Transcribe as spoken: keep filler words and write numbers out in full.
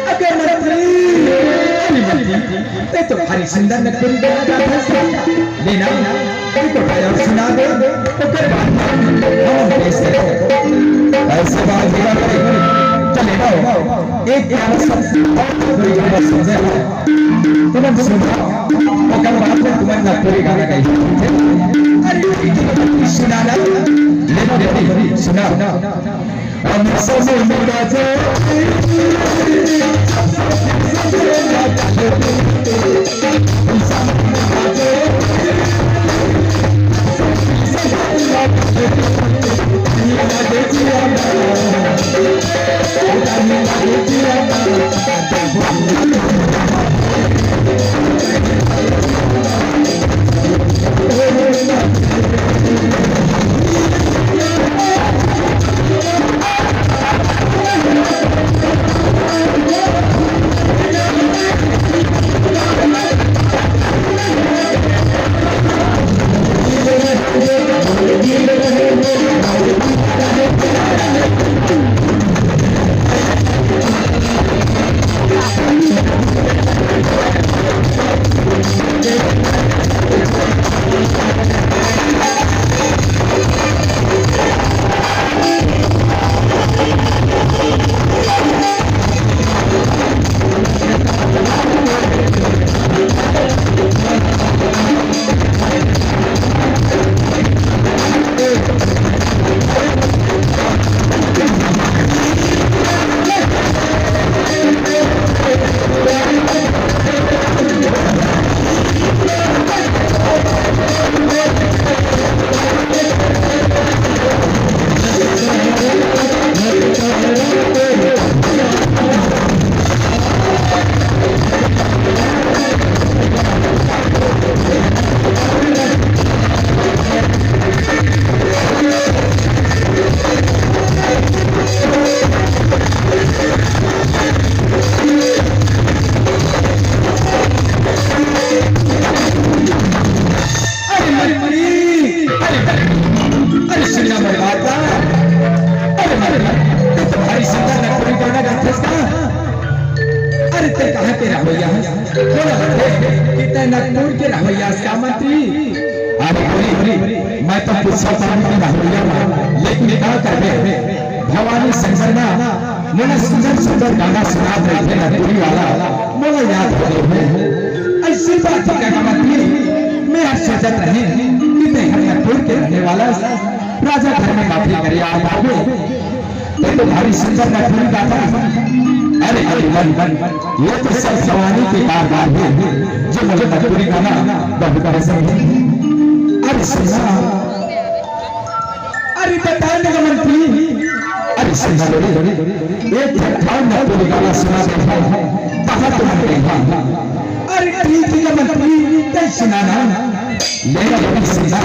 अगर मंत्री, अरे मंत्री, ते तो भारी सुंदर नटपुरी गाना गात हस। ले ना, एक ठो और सुना दे, ओकर बाद हम पेश करबो। ऐसे बात नहीं करते। चले आओ, एक प्यारा सा और कोई गाना सुन दे। तुमन सुनो, ओकर बाद में तुमन नटपुरी गाना गाइए, ठीक है? अरे, सुना ना, ले ना, सुना। अरे मंत्री, अरे, अरे सुन ना मोर बात ला। अरे मंत्री, ते तो भारी सुंदर नटपुरी गाना गाथस का? अरे ते कहाँ के रहवइया हस? बोला बते कि ते नटपुर के रहवइया हस का मंत्री? अरे बोली, मैं तो कुछ साल के रहवइया हूँ, लेकिन का करबे? भवानी शंकर ना मोला सुंदर सुंदर गाना सुनात रहिथे नटपुरी वाला, मोला याद हो गे हे। अइसे बात हे का मंत्री, मैं हर सोचत रहें कि ते हर नटपुर के रहने वाला हस, राजा घर में माफी करे आ बाबू। ते तो भारी सुंदर नटपुरी गाथस। अरे, अरे, मन, मन, ये तो सब जवानी के कारबार हे, जो मुझे नटपुरी गाना बहुत पसंद हे। अरे सुन ना, अरे बता ना मंत्री। अरे सुन ना रे, एक ठन और नटपुरी गाना सुना दे भाई, कहाँ तुम गई हो? अरे ठीक हे मंत्री, ते सुना ना। ले ना, अभी सुना।